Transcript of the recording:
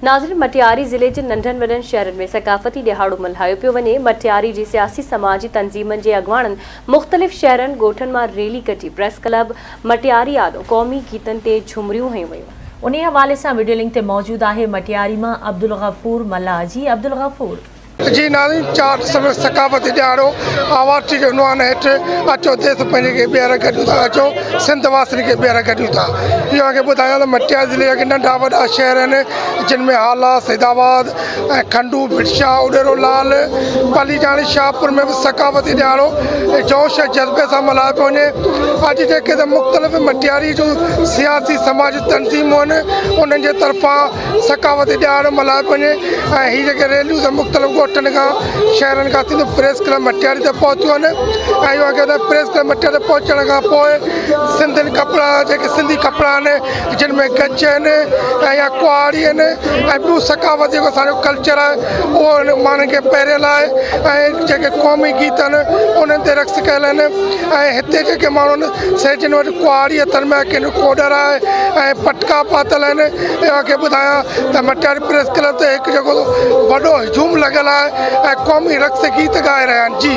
ناظرين مٽياري ضلعي جي ننڍن وڏن شهرن ۾ ثقافتي ڏهاڙو ملهايو پيو وڃي. مٽياري جي سياسي سماجي تنظيمن جي اڳواڻن مختلف شهرن ڳوٺن مان ريلي ڪڍي پريس ڪلب مٽياري آڏو قومي گيتن تي جهمريون هنيون ويون. انهي حوالي سان وڊيو لنڪ تي موجود آهي مٽياري مان عبدالغفور ملاح جي عبدالغفور. جي ناظرين 4 ڊسمبر ثقافتي ڏهاڙو آوارٽي جي عنوان هيٺ اچو ديس پنهنجي کي ٻيهر گڏيون ٿا اچو سنڌ واسين کي ٻيهر گڏيون ٿا اهو اوهان کي ٻڌايان ته مٽياري ضلعي جا ننڍا وڏا شهر آهن جن ۾ هالا سيد آباد ۽ کنڊو ڀٽشاهه اڏيرو لال پليجاڻي شاهپور ۾ به ثقافتي ڏهاڙو جوش ۽ جذبي سان ملهايو پيو وڃي اڄ جيڪي ته مختلف مٽياري جون سياسي سماجي تنظيمون آهن انهن جي طرفان ثقافتي ڏهاڙو ملهايو پيو وڃي ۽ هي جيڪي ريليون سڀ مختلف ڳوٺن کان شهرن کان ٿينديون پريس ڪلب مٽياري تي پهتيون آهن ۽ اهو ڪي پريس ڪلب مٽياري تي پهچڻ کان پوء سنڌين ڪپڙا جيڪي سنڌي ڪپڙا آهن جن ۾ گچ آهن ۽ يا ڪهاڙي آهن ۽ ٻيون ثقافت جيڪو اسانجو ڪلچر آهي اهو ماڻهن کي پهريل آهي ۽ جيڪي قومي گيت آهن انهن تي رقص ڪيل آهن ۽ هتي جيڪي ماڻهو آهن سي جن وٽ ڪهاڙي هٿن ۾ آهي ڪن وٽ ڪوڏر آهي ۽ پٽڪا پاتل آهن اوهان کي ٻڌايان ته مٽياري پريس ڪلب تي هڪ جيڪو وڏو هجوم لڳل آهي ۽ قومي رقص گيت ڳائي رهيا آهن جي.